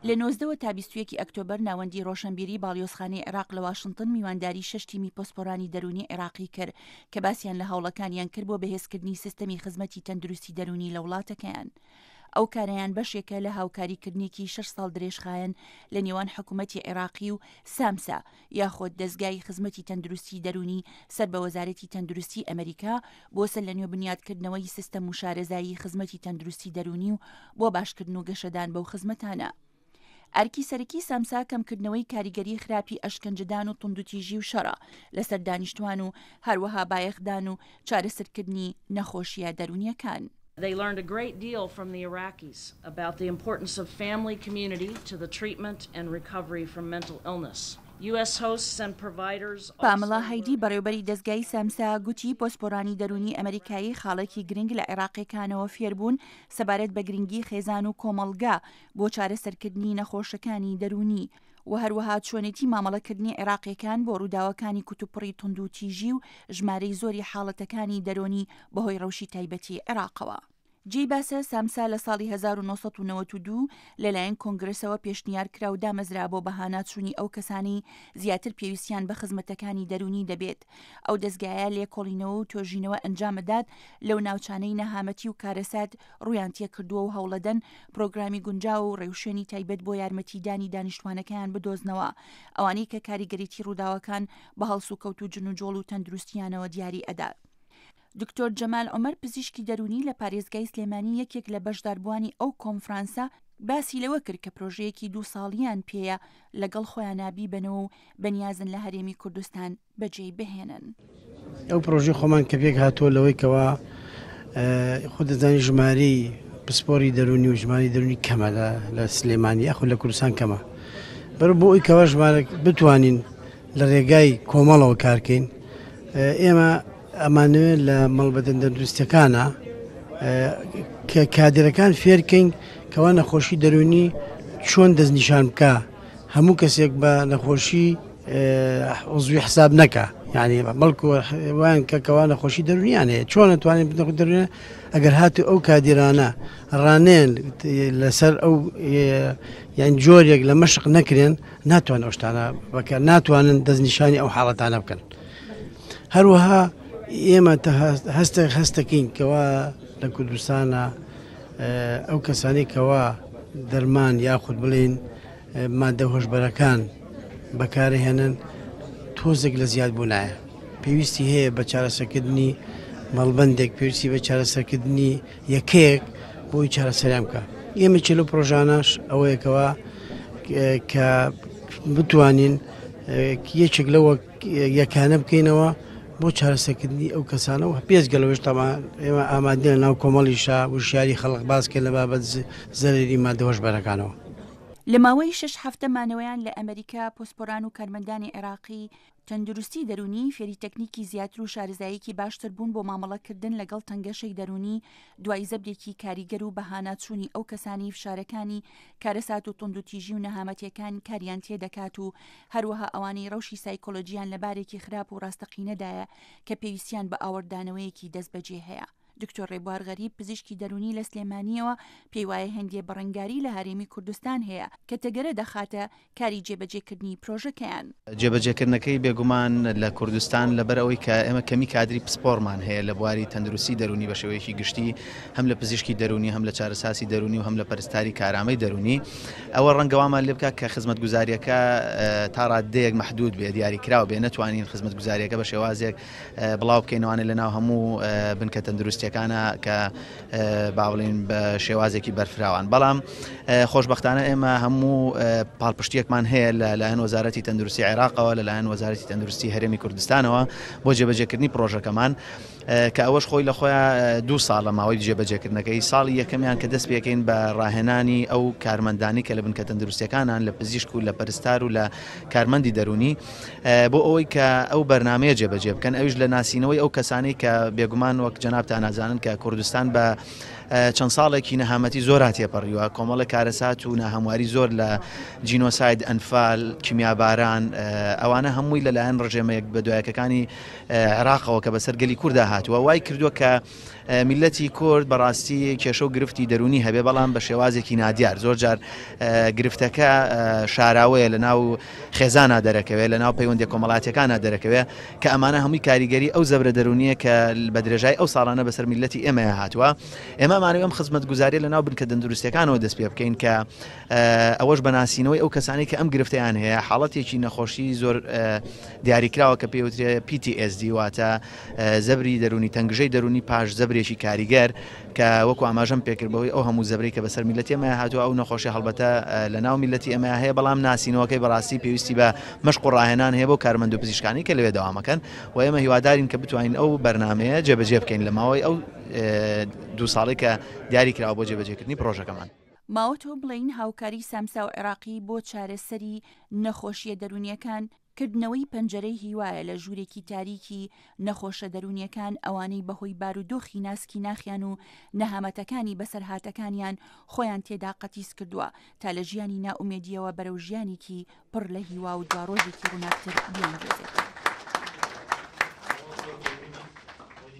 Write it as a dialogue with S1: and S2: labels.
S1: لە 19 وە تا 21 ی ئەکتۆبەر ناوەندی ڕۆشەنبیری باڵیۆزخانەی عێراق لە واشنتن میوانداری شەش تیمی پسپۆرانی دەروونی عێراقی کرد کە باسیان لە هەوڵەکانیان کرد بۆ بەهێزکردنی سیستەمی خزمەتی تەندروستی دەروونی لە وڵاتەکەیان. ئەو کارەیان بەشێکە لە هاوکاریکردنێکی شەش ساڵ درێژخایەن لە نێوان حکومەتی عێراقی و سامسا یاخود دەزگای خزمەتی تەندروستی دەروونی سەر بە وەزارەتی تەندروستی ئەمریکا بۆ سەرلەنوێ بنیاتکردنەوەی سیستەم و شارەزایی خزمەتی تەندروستی دەروونی و بۆ باشکردن و گەشەدان بەو خزمەتانە. ئەرکی سەرەکی سامسا کەمکردنەوەی کاریگەری خراپی ئەشکەنجەدان و توندوتیژی و شەڕە لەسەر دانیشتوان و هەروەها بایەخدان و چارەسەرکردنی نەخۆشییە دەروونییەکان.
S2: They learned a great deal from the Iraqis about the importance of family community to the treatment and recovery from mental illness. U.S. hosts and providers also
S1: پامڵا هەیدی
S2: learned.
S1: بەڕێوبەری دەزگای سامسا گوتی پۆسپۆرانی دەروونی ئەمەریکایی خاڵێکی گرنگ لە عێراقیەکانەوە فێربوون سەبارەت بە گرنگی خێزان و کۆمەڵگا بۆ چارەسەرکردنی نەخۆشەکانی دەروونی و هەروەها چۆنێتی مامەڵەکردنی عێراقیەکان بۆ ڕووداوەکانی کوتوپڕی توندوتیژی و ژمارەی زۆری حاڵەتەکانی دەرۆنی بەهۆی ڕەوشی تایبەتی عێراقەوە. جێی باسە سامسا لە ساڵی 1992 لەلایەن کۆنگرسەوە پێشنیار کرا و دامەزرا بۆ بەهاناچوونی ئەو کەسانەی زیاتر پێویستیان بە خزمەتەکانی دەروونی دەبێت. ئەو دەزگایە لێکۆڵینەوە و تۆژینەوە ئەنجامەدات لەو ناوچانەی نەهامەتی و کارەسات ڕوویان تێکردووە و هەوڵەدەن پرۆگرامی گونجاو و ڕێوشوێنی تایبەت بۆ یارمەتیدانی دانیشتوانەکەیان بدۆزنەوە، ئەوانەی کە کاریگەریی ڕووداوەکان بە هەڵسوکەوت و جنوجۆڵ و تەندروستییانەوە دیاری ئەدات. دکتۆر جەمال عومەر پزیشکی دەروونی لە پارێزگای سلێمانی یەکێک لە بەشداربووانی ئەو کۆنفرانسە باسی لەوە کرد کە پرۆژەیەکی دوو ساڵیان پێیە لەگەڵ خۆیانا بیبەنەوە و بەنیازن لە هەرێمی کوردستان بەجێی بهێنن.
S3: ئەو پرۆژەی خۆمان کە پێک هاتووە لەوەی کەوا خۆت دەزانی ژمارەی پسپۆری دەروونی و ژمارەی دەروونی کەمە لە سلێمانی یاخود لە کوردستان کەمە بەر بۆ ئەوی کەوا ژمارە بتوانین لە ڕێگای کۆمەڵەوە کارکەین ئێمە ئەمانەوێت لە مەڵبەدە تەندروستیەکانە کە کادرەکان فێرکەین کەوا نەخۆشی دەروونی چۆن دەستنیشان بکە هەموو کەسێک بە نەخۆشی عزوی حساب نەکا یعنی بەڵکو وایان کە کەوا نەخۆشی دەرونیان هەیە چۆن ئەتوانین بنەخۆ دەرونیان ئەگەر هاتو ئەو کادیرانە ڕانێن لەسەر ئەو یان جۆرێک لە مەشق نەکرێن ناتوان ئەو شتانە بکە ناتوانن دەستنیشانی ئەو حاڵەتانە بکەن هەروەها ئێمە هەستە هەستەکەین کەوا لە کوردستانە ئەو کەسانی کەوا دەرمان یاخود بڵین مادە هۆشبەرەکان بەکارهێنن تۆزێک لە زیادبوونایە پێویستی هەیە بە چارەسەرکردنی مەڵبندێک پێویستی بە چارەسەرکردنی یەکەیەک بۆی چارەسەریان بکە ئێمە چ لەو پرۆژانەش ئەوەیەکەوە کە بتوانین یەکێک لەوە یەکانە بکەینەوە بۆ چارەسەکردنی ئەو کەسانە و پێشگە لەوەش تەمان ئێمە ئامادەین ناو کۆمەڵیشا وشیاری خەڵک باسکە لە بابەت زەرری مادە هۆشبەرەکانەوە.
S1: لە ماوەی شەش هەفتە مانەوەیان لە ئەمریکا، پسپۆران و کارمەندانی عێراقی تەندروستی دەروونی فێری تەکنیکی زیاتر و شارەزاییەکی باشتر بوون بۆ مامەڵەکردن لەگەڵ تەنگەشەی دەروونی دوای زەبرێکی کاریگەر و بەهاناچوونی ئەو کەسانەی فشارەکانی کارەسات و توندوتیژی و نەهامەتیەکان کاریان تێدەکات و هەروەها ئەوانەی ڕەوشی سایکۆلۆجیان لە بارێکی خراپ و ڕاستەقینەدایە کە پێویستیان بە ئاوڕدانەوەیەکی دەستبەجێ هەیە. دکتۆر ڕێبوار غەریب پزیشکی دەروونی لە سلێمانییەوە پێیوایە هێندێ بەڕەنگاری لە هەرێمی کوردستان هەیە کە تەگەرە دەخاتە کاری جێبەجێکردنی پرۆژەکەیان.
S4: جێبەجێکردنەکەی بێگومان لە کوردستان لەبەر ئەوەی کە ئێمە کەمی کادری پسپۆڕمان هەیە لە بواری تەندروستی دەروونی بە شێوەیەکی گشتی هەم لە پزیشکی دەروونی هەم لە چارەساسی دەروونی و هەم لە پەرستاری کارامەی دەروونی ئەوە ڕەنگە وامان لێ بکات کە خزمەتگوزارییەکە تا ڕاددەیەک مەحدود بێ دیاریکراو بێ نەتوانین خزمەتگوزارییەکە بە شێوازێک بڵاو بکەینەوانێ لەناو هەموو بنکە تەندروستیەکانە کە با بڵێین بە شێوازێکی بەرفراوان بەڵام خۆشببختانە ئێمە هەموو پاڵپشتیەکمان هەیە لە لایەن وەزارەتی تەندروستی عێراقەوە لەلایەن وەزارەتی تەندروستی هەرێمی کوردستانەوە بۆ جێبەجێکردنی پرۆژەکەمان کە ئەوەش خۆی لە خۆیان دوو ساڵە ماوەی جێبەجێکردنەکەی ساڵی یەکەمیان کە دەست پێکەین بە ڕاهێنانی ئەو کارمەندانی کە لە بنکە تەندروستیەکانان لە پزیشک و لە پەرستار و لە کارمەندی دەرونی بۆ ئەوەی کە ئەو بەرنامەیە جێبەجێ بکەن ئەویش لە ناسینەوەی ئەو کەسانەی کە بێگومان وەک جەنابتان ئەزانن کە کوردستان بە چەند ساڵێکی نەهامەتی زۆرا تێپەڕیوە کۆمەڵە کارەسات و ناهەمواری زۆر لە جینۆساید ئەنفال کیمیاباران ئەوانە هەمووی لەلایەن ڕژێمە یەک بەدوایەکەکانی عێراقەوە کە بەسەر گەلی کووردا هاتووە وای کردووە کە میللەتی کورد بەڕاستی کێشە و گرفتی دەروونی هەبێ بەڵام بە شێوازێکی نادیار زۆر جار گرفتەکە شاراوەیە لە ناو خێزانا دەرەکەوێ لە ناو پەیوەندیە کۆمەڵاتیەکانا دەرەکەوێ کە ئەمانە هەمووی کاریگەری ئەو زەبرە دەروونیە کە بە درێژای ئەو ساڵانە بەسەر میللەتی ئێمەیا هاتووە ئێمە ئەمانەوێ ئەم خزمەتگوزاریە لە ناو بنکە دەندروستیەکانەوە دەست پێ بکەین کە ئەوەش بە ناسینەوەی ئەو کەسانەی کە ئەم گرفتەیان هەیە حاڵەتێکی نەخۆشی زۆر دیاریکراوە کە پێوترێ PTSD واتە زەبری دەروونی تەنگژەی دەروونی پاش زەبرێکی کاریگەر کە وەکو ئاماژەم پێکرد بەهۆی ئەو هەموو زەبرەی کە بەسەر میللەتی ئێمەیا هاتووە ئەو نەخۆشیە هەڵبەتە لەناو میللەتی ئێمەیا هەیە بەڵام ناسینەوەکەی بەڕاستی پێویستی بە مەشق و ڕاهێنان هەیە بۆ کارمەند و پزیشکانی کە لەوێ دەوامەکەن و ئێمە هیوادارین کە بتوانین ئەو بەرنامەیە جێبەجێ بکەین لە ماوەی ئەو دوو ساڵی کە دیاری کراوە بۆ جێبەجێکردنی پرۆژەکەمان.
S1: ماوەتەوە بڵێین هاوکاری سامسا و عێراقی بۆ چارەسەری نەخۆشیە دەروونیەکان کردنەوەی پەنجەرەی هیوایە لە ژوورێکی تاریکی نەخۆشە دەروونیەکان ئەوانەی بەهۆی بارودۆخی ناسکی ناخیان و نەهامەتەکانی بەسەرهاتەکانیان خۆیان تێدا قەتیس کردووە تا لە ژیانی نائومێدیەوە بەرەو ژیانێکی پڕ لە هیوا و دواڕۆژێکی ڕووناکتر بیانگوێزێتەوە.